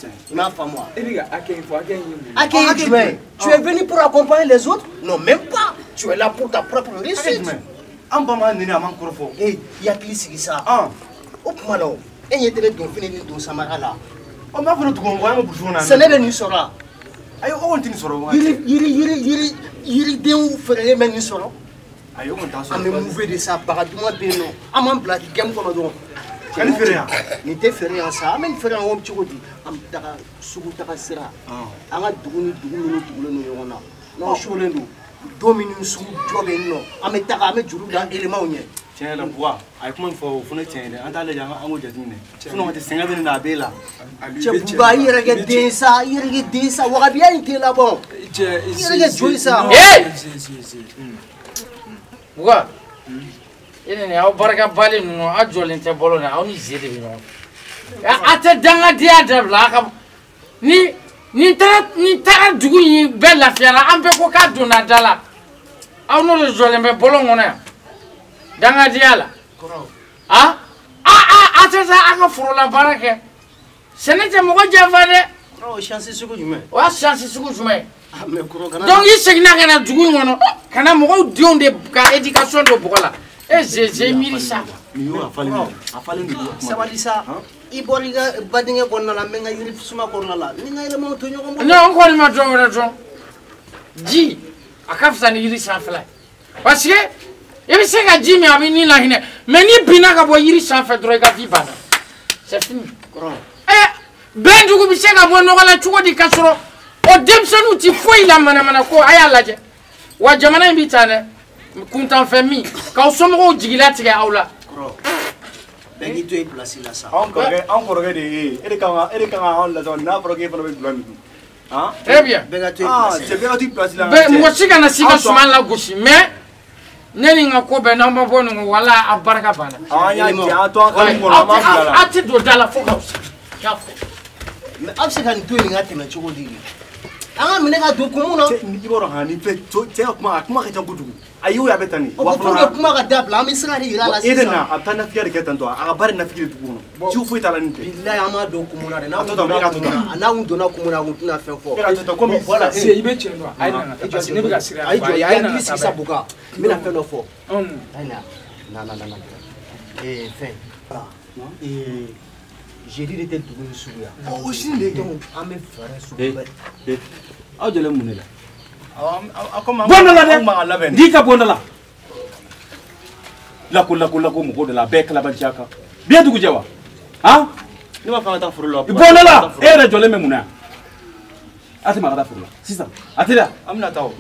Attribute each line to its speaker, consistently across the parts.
Speaker 1: I m'a faamu wa?
Speaker 2: E bɛ ka hakɛ in fɔ, hakɛ in ye mun ye?
Speaker 1: Hakɛ ye jumɛn ye? Tu es venu pour accompagner les autres? Non, même pas. Tu es là pour ta propre réussite.
Speaker 3: An ba m'a nɛni, a m'an kɔrɔfɔ.
Speaker 1: E, i hakili sigi sa. O tuma la o, e ɲɛ tɛ ne donfini ni don samara la.
Speaker 3: Ɔ, n b'a fɔ ne tugu mɔgɔ an ka burusi kɔnɔ yan.
Speaker 1: Sɛnɛ bɛ nin sɔrɔ wa?
Speaker 3: Ayi, o kɔni tɛ nin sɔrɔ o.
Speaker 1: Yiri yiri yiri yiri yiridenw feerelen bɛ nin sɔrɔ.
Speaker 3: Ayi, o kɔni t'a sɔrɔ.
Speaker 1: An bɛ mouver de sa, baga duman bɛ yen nɔ. An b'an bila gɛmu kɔnɔ dɔrɔn.
Speaker 3: Ka nin feere yan.
Speaker 1: Nin tɛ feere yan sa, an bɛ nin feere yan cogo di? An bɛ taga sugu taga sira. An ka dugu ni dugu minnu tugulen don ɲɔgɔn na, n'aw sulen don, don min ni sugu jɔ bɛ yen nɔ, an bɛ taga, an bɛ juru da éléments ɲɛ.
Speaker 3: Tiɲɛ yɛrɛ la, Buwa, a ye kuma min fɔ, o fana tiɲɛ ye dɛ. An t'a lajɛ, an k'o jateminɛ. Sinon ka tɛ sɛgɛn bɛ nin na, a b'e la.
Speaker 1: Cɛ Buba, i yɛrɛ kɛ den sa, i yɛrɛ kɛ den sa, wagabiya in t'e labɔ. I yɛrɛ kɛ joli sa.
Speaker 4: Buba, e ni aw barika bali ninnu, aw jɔlen tɛ bɔlɔn na, aw ni ze de bɛ ɲɔgɔn fɛ. A tɛ dangadenya dabila a ka ni nin taara dugu in bɛɛ lafiyara, an bɛɛ ko k'a donna da la. Aw n'o de jɔlen bɛ bɔlɔn kɔnɔ yan. Dangadenya la. A a tɛ taa a ka forola baara kɛ. Sɛnɛ tɛ mɔgɔ janfa dɛ.
Speaker 1: Kɔrɔ, o chance sugu jumɛn?
Speaker 4: O y'a chance sugu jumɛn ye?
Speaker 1: Mais kɔrɔ, kana.
Speaker 4: Donc i seginna ka na dugu in kɔnɔ, ka na mɔgɔw denw de ka éducation don bɔgɔ la. E ze miiri sa.
Speaker 3: A falen don, a falen don.
Speaker 1: Sabali sa. I bɔra i ka badenkɛ kɔnɔna la, n bɛ n ka yiri suma kɔnɔna la, ni n ka yɛlɛmaw to ɲɔgɔn bolo.
Speaker 4: Non, n kɔni ma dɔn wɛrɛ dɔn. Ji, a ka fisa ni yiri sanfɛla ye. Parce que i bɛ se ka ji min, a bɛ ni lahinɛ. Mais n'i binna ka bɔ yiri sanfɛ dɔrɔn, i ka vie banna. C'est fini.
Speaker 1: Kɔrɔ.
Speaker 4: Bɛn dugu bɛ se ka bɔ nɔgɔ la cogo di ka sɔrɔ o denmisɛnninw ti foyi la manamana ko a y'a lajɛ. Wa jamana in bi tan dɛ. Kuntanfɛn min k'aw somɔgɔw jigilatigɛ aw la.
Speaker 1: Kɔrɔ, bɛɛ k'i to yen place la sa.
Speaker 3: Anw kɔrɔkɛ de ye e de kan ka anw lasɔrɔ n'a fɔra k'e fana bɛ dulɔ min dun.
Speaker 4: Très bien.
Speaker 1: Bɛɛ ka to yen place la.
Speaker 3: Cɛ, bɛɛ ka to yen place la.
Speaker 4: Mɔgɔ si kana s'i ka suman lagosi, mais ne ni n ka ko bɛɛ n'aw ma bɔ nin kɔ, wala a barika banna.
Speaker 3: An y'a jɛ, an to an ka kɔnɔ, an b'an bila la.
Speaker 4: Aw tɛ don da la fo k'aw sigi. Y'a fɔ.
Speaker 1: Mais aw bɛ se ka nin to yen ka tɛmɛ cogo di? An ka minɛ ka don kun mun na.
Speaker 3: Cɛ, i b'a dɔn han, nin filɛ, cɛ ka kuma, a kuma ka ca kojugu. A y'o ye, a bɛ tan de.
Speaker 1: O ko pour que kuma ka dabila, an bɛ sira de yira a la sisan.
Speaker 3: E de na, a bɛ taa nafigiya de kɛ tan tɔ, a ka baara ye nafigi de dugu kɔnɔ. Ci foyi t'a la nin tɛ.
Speaker 1: Bilayi, an m'a don kun mun na dɛ. N'a kun donna kun mun na, a kun tɛna fɛn fɔ.
Speaker 3: E ka to tan komi.
Speaker 1: Voilà.
Speaker 2: Se, i bɛ tiɲɛ dɔn, a ye na ka taa parce que ne bɛ ka siran.
Speaker 1: A ye jɔ, i hakili sigi sa Buka. N bɛna fɛn dɔ fɔ. A ye na. Na na na na. Fɛn. Jeudi de tɛ dugu in sugu ya.
Speaker 3: O sini de.
Speaker 1: Donc an bɛ fɛɛrɛ sugu bɛɛ.
Speaker 5: Aw jɔlen mun de la?
Speaker 3: Bɔ da la dɛ.
Speaker 5: N'i ka bɔ da la. Lako lako lako mɔgɔw de la, a bɛɛ kalabanciya kan. Bi ye dugu jɛ wa? Han?
Speaker 3: Ne b'a fɔ an ka taa foro la.
Speaker 5: Bɔ da la, e yɛrɛ jɔlen bɛ mun na yan? A tɛ maa ka taa foro la sisan. A tɛ da.
Speaker 3: An bɛna taa o.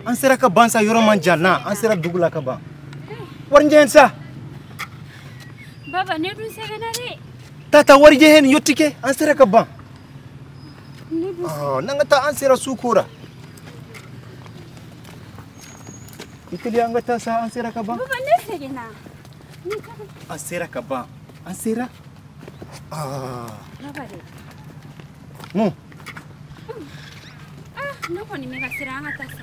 Speaker 3: An sera ka ban sa, yɔrɔ man jan na, an sera dugu la ka ban. Warijɛ sa.
Speaker 6: Baba, ne dun sɛgɛnna dɛ.
Speaker 3: Tata, warijɛ hen yottike, an sera ka ban. N'an ka taa, an sera sukura. Itali, an ka taa sa, an sera ka ban.
Speaker 6: Baba, ne sɛgɛnna.
Speaker 3: An sera ka ban. An sera.
Speaker 6: Baba dɛ.
Speaker 3: Mun?
Speaker 6: Ne kɔni bɛ ka siran, an ka taa sa.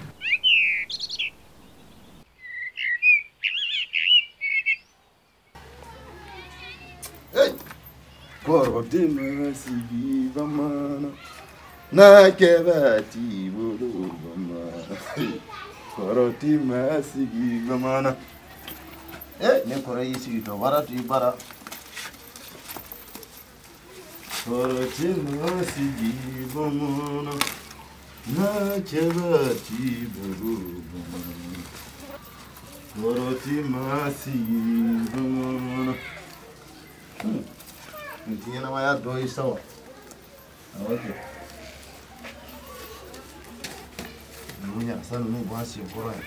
Speaker 7: Kɔrɔ den ma sigi bamanan n'a kɛra t'i bolo bamanan, kɔrɔ t'i ma sigi bamanan. Ne kɔrɔ y'i sigi tɔ wara t'i bara. Kɔrɔ t'i ma sigi bamanan n'a kɛra t'i bolo bamanan, kɔrɔ t'i ma sigi bamanan. Nin ti ɲɛnamaya dɔ ye sa wa? Awɔ kɛ. Ninnu ɲagasa ninnu b'an sen kɔrɔ yan.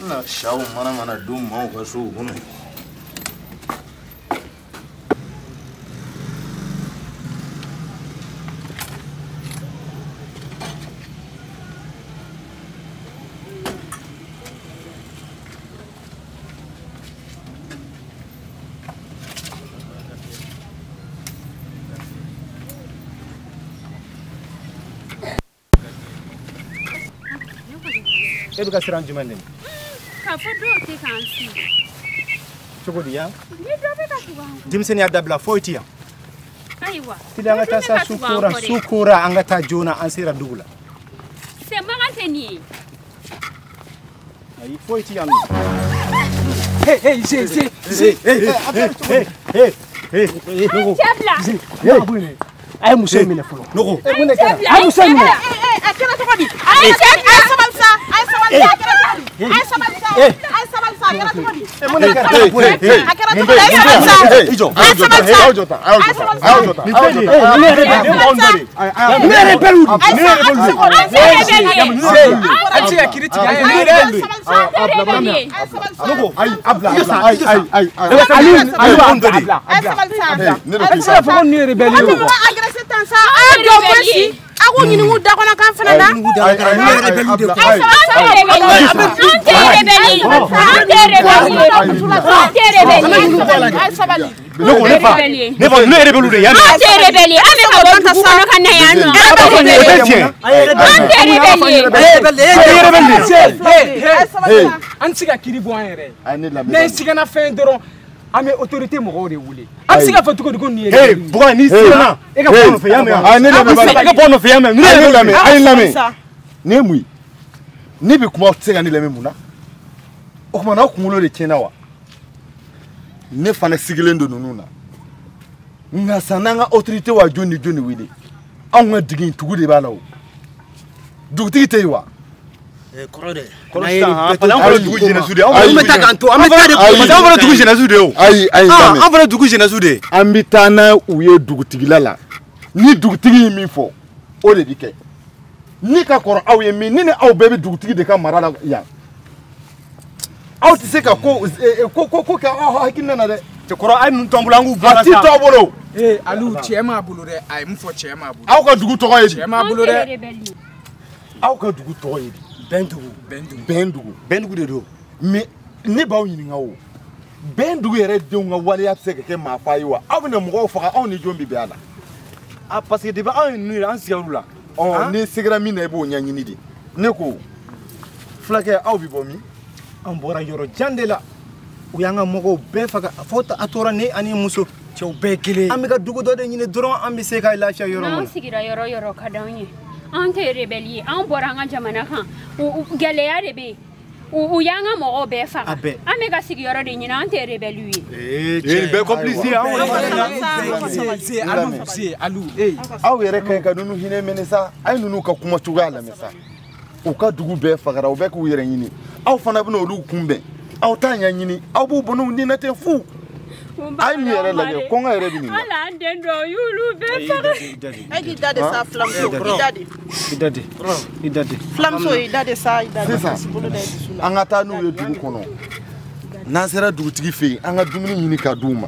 Speaker 7: Na shaw mana mana dun maaw ka sow kɔnɔ.
Speaker 3: E bɛ ka siran jumɛn de?
Speaker 6: K'a fɔ dɔw tɛ k'an si.
Speaker 3: Cogo di yan?
Speaker 6: Ni dɔ bɛ ka tugu an kɔ.
Speaker 3: Denmisɛnninya dabila foyi tɛ yan.
Speaker 6: Ayiwa.
Speaker 3: Tili an ka taa sa su kora su kora an ka taa joona an sera dugu la.
Speaker 6: Sɛmaga tɛ nin ye.
Speaker 3: Ayi foyi tɛ yan nɔ.
Speaker 2: Hey hey ze ze ze.
Speaker 3: Hey hey hey hey.
Speaker 6: Cɛ bila.
Speaker 1: A ye muso in minɛ fɔlɔ.
Speaker 3: Nɔgɔ.
Speaker 1: Mun de kɛra? A ye muso in minɛ.
Speaker 8: A kɛra cogo di? A ye sabali sa. A ye sabali sa. A kɛra cogo di? A ye sabali sa. A ye sabali sa. A kɛra cogo di?
Speaker 3: Mun de kɛra?
Speaker 8: A kɛra cogo di? A ye sabali sa.
Speaker 7: I jɔ. A ye sabali sa. A y'aw jɔ tan. A y'aw jɔ tan. A y'aw jɔ tan.
Speaker 3: Nin filɛ nin ye. Ne yɛrɛ bɛ mɔgɔ min dɔ de. Ne yɛrɛ bɛ olu de. Ne yɛrɛ bɛ olu de.
Speaker 2: An tɛ se ka kiiri tigɛ an yɛrɛ ye dɛ.
Speaker 7: Nɔgɔ. Ayi a bila a bila ayi ayi ayi.
Speaker 2: Aliou
Speaker 7: Aliou
Speaker 2: a bila a bila.
Speaker 7: Ne de
Speaker 2: A bɛ se ka fɔ ko ninnu ye rebelle ye o.
Speaker 8: Agressé tan sa. A ye jɔ fosi. A k'u ɲininka u da kɔnɔ kan fana na.
Speaker 6: An tɛ rebelle ye. An tɛ rebelle ye. An tɛ rebelle ye.
Speaker 8: A ye sabali.
Speaker 3: Nɔgɔ ne fa. Ne fa ne yɛrɛ bɛ olu de yan.
Speaker 6: An tɛ rebelle ye. An bɛ ka bɔ dugu kɔnɔ ka na yan nɔ.
Speaker 3: O tɛ tiɲɛ.
Speaker 6: An tɛ rebelle ye.
Speaker 3: E yɛrɛ bɛ nin.
Speaker 2: Hey an tɛ se ka kiiri bɔ an yɛrɛ ye.
Speaker 7: A ye ne lamɛn.
Speaker 2: N'an ye sigana fɛn dɔrɔn an bɛ autorité mɔgɔw de wele. An bɛ se ka fɔ cogo di ko nin ye.
Speaker 3: Hey Bugan n'i siranna e ka bɔ nɔfɛ yan mɛn.
Speaker 7: A ye ne lamɛn.
Speaker 3: E ka bɔ nɔfɛ yan mɛn.
Speaker 7: A ye ne lamɛn. A ye ne lamɛn. Nin ye mun ye? Ne bɛ kuma aw tɛ se ka ne lamɛn mun na? O tuma n'aw kunkolo de tiɲɛna wa? Ne fana sigilen don ninnu na. Nka san n'an ka autorité wa jɔn ni jɔn de wele? Anw ka digi tugu de b'a la o. Dugutigi tɛ yen wa?
Speaker 1: Kɔrɔ dɛ.
Speaker 3: Kɔrɔ sisan han an fana dugu jeunesse de ye.
Speaker 1: An bɛ taa k'an to an bɛ taa de.
Speaker 3: Parce que an fana dugu jeunesse de ye o.
Speaker 7: Ayi ayi lamɛn.
Speaker 3: An fana dugu jeunesse de ye.
Speaker 7: An bɛ taa n'a u ye dugutigila la. Ni dugutigi ye min fɔ o de bɛ kɛ. Ni ka kɔrɔ aw ye min ni aw bɛɛ bɛ dugutigi de ka mara la yan. Aw tɛ se ka ko ko ko kɛ aw hakilina na dɛ.
Speaker 3: Cɛkɔrɔ a ye ninnu to an bolo an k'u bɔ a la
Speaker 7: A ti
Speaker 3: sa.
Speaker 7: to aw bolo.
Speaker 2: Ee Aliou cɛ m'a bolo dɛ. A ye mun fɔ cɛ m'a bolo.
Speaker 7: Aw ka dugu tɔgɔ ye di?
Speaker 2: Cɛ m'a bolo dɛ.
Speaker 7: Aw ka dugu tɔgɔ ye di?
Speaker 1: Bɛndugu.
Speaker 2: Bɛndugu.
Speaker 7: Bɛndugu.
Speaker 3: Bɛndugu de don.
Speaker 7: Mais ne b'aw ɲininka o. Bɛndugu yɛrɛ denw ka waleya bɛ se ka kɛ maa fa ye wa? Aw bɛna mɔgɔw faga aw ni jɔn bɛ bɛn a la?
Speaker 3: Ah parce que depuis anw ye ninnu ye an sigira olu la.
Speaker 7: Ɔ n'i sigira min na i b'o ɲɛɲini de. Ne ko fulakɛ aw bɛ bɔ min?
Speaker 3: An bɔra yɔrɔ jan de la. U y'an ka mɔgɔw bɛɛ faga fo a tora ne ani muso.
Speaker 1: Cɛw bɛɛ ye kelen ye.
Speaker 3: An bɛ ka dugu dɔ de ɲini dɔrɔn an bɛ se ka lafiya yɔrɔ min
Speaker 6: N'an
Speaker 3: na.
Speaker 6: sigira yɔrɔ yɔrɔ ka d'anw ye. An tɛ rebelle ye. An bɔra an ka jamana kan. Gɛlɛya de bɛ yen. U y'an ka mɔgɔw bɛɛ faga.
Speaker 3: A bɛɛ.
Speaker 6: An bɛ ka sigiyɔrɔ de ɲini an tɛ rebelle ye.
Speaker 3: Ee cɛ. Nin bɛɛ complice ye an kɔni.
Speaker 2: Ze Aliou ze Aliou ee.
Speaker 7: Aw yɛrɛ ka ɲi ka ninnu hinɛ minɛ sa. A ye ninnu ka kuma cogoya lamɛn sa. U ka dugu bɛɛ fagara u bɛ k'u yɛrɛ ɲini. Aw fana bɛna olu kunbɛn. Aw t'a ɲɛɲini. Aw b'u bɔnɛ u ni na ten fu. A ye nin yɛrɛ lajɛ kɔngɔ yɛrɛ bɛ nin na.
Speaker 6: Hali an den dɔw y'olu bɛɛ faga.
Speaker 8: E k'i da de sa filamuso i da de.
Speaker 3: I da de. I da de.
Speaker 8: Filamuso i da de sa i da de.
Speaker 7: Sisan
Speaker 8: Bolo da i dusu la.
Speaker 7: an ka taa n'u ye dugu kɔnɔ. N'an sera dugutigi fɛ yen an ka dumuni ɲini ka d'u ma.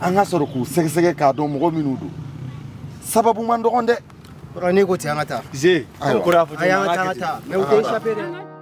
Speaker 7: An ka sɔrɔ k'u sɛgɛsɛgɛ k'a dɔn mɔgɔ minnu don. Sababu man dɔgɔn dɛ.
Speaker 1: Kɔrɔ n'i ko ten an ka taa.
Speaker 3: Ze.
Speaker 7: Ayiwa.
Speaker 3: Kɔrɔ y'a fɔ cogo
Speaker 1: Ayi
Speaker 3: min
Speaker 1: an
Speaker 3: na
Speaker 1: ka
Speaker 3: an
Speaker 1: taa
Speaker 3: k'a
Speaker 1: an
Speaker 3: kɛ
Speaker 1: ka
Speaker 3: ten.
Speaker 1: taa. Mais u tɛ échappé dɛ.